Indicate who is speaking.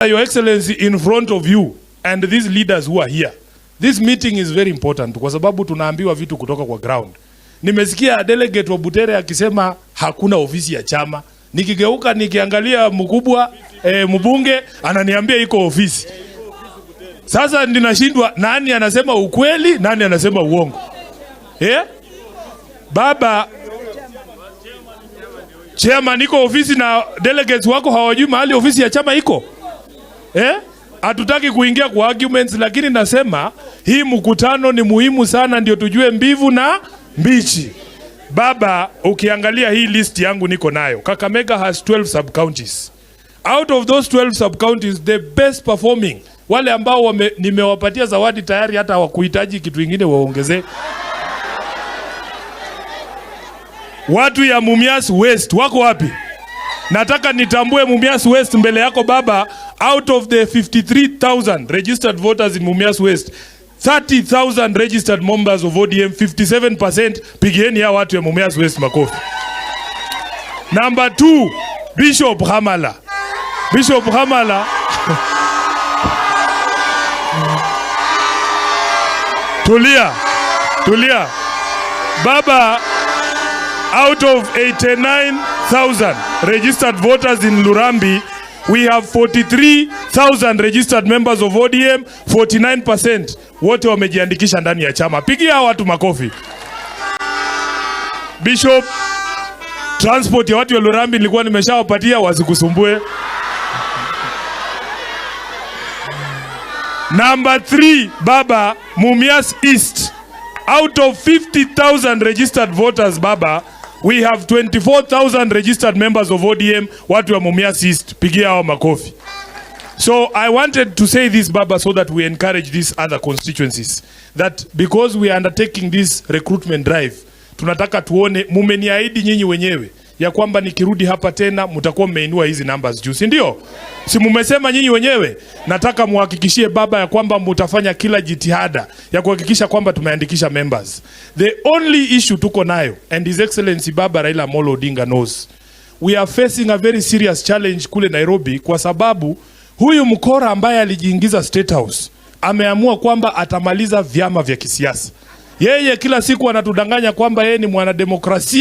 Speaker 1: Your Excellency, in front of you and these leaders who are here, this meeting is very important kwa sababu tunaambiwa vitu kutoka kwa ground. Nimesikia delegate wa Butere akisema hakuna ofisi ya chama. Nikigeuka nikiangalia mkubwa mbunge ananiambia iko ofisi. Sasa ninashindwa nani anasema ukweli, nani anasema uongo. Eh? Baba chairman, iko ofisi na delegates wako hawajui mahali ofisi ya chama iko. Eh? Hatutaki kuingia kwa arguments, lakini nasema hii mkutano ni muhimu sana, ndio tujue mbivu na mbichi. Baba, ukiangalia hii list yangu niko nayo, Kakamega has 12 sub counties. Out of those 12 sub counties, the best performing, wale ambao nimewapatia zawadi tayari, hata hawakuhitaji kitu ingine waongezee. Watu ya Mumias West wako wapi? Nataka nitambue Mumias West mbele yako baba. Out of the 53,000 registered voters in Mumias West, 30,000 registered members of ODM, 57%. Pigieni hao watu ya Mumias West makofi. Number 2, Bishop Hamala. Bishop Hamala. Tulia. Tulia. Baba, out of 89,000 registered voters in Lurambi, we have 43,000 registered members of ODM, 49% wote wamejiandikisha ndani ya chama. Pigia hao watu makofi. Bishop, transport ya watu wa Lurambi nilikuwa nimeshawapatia, wasikusumbue. Number 3, Baba, Mumias East. Out of 50,000 registered voters, Baba, we have 24,000 registered members of ODM, watu wa Mumias East. Pigia hao makofi. So I wanted to say this, Baba, so that we encourage these other constituencies. That because we are undertaking this recruitment drive, tunataka tuone, mumeniahidi nyinyi wenyewe ya kwamba nikirudi hapa tena mtakuwa mmeinua hizi numbers juu, si ndio? Si mumesema nyinyi wenyewe? Nataka muhakikishie Baba ya kwamba mutafanya kila jitihada ya kuhakikisha kwamba tumeandikisha members. The only issue tuko nayo, and His Excellency Baba Raila Amolo Odinga knows, we are facing a very serious challenge kule Nairobi kwa sababu huyu mkora ambaye alijiingiza State House ameamua kwamba atamaliza vyama vya kisiasa. Yeye kila siku anatudanganya kwamba yeye ni mwanademokrasia.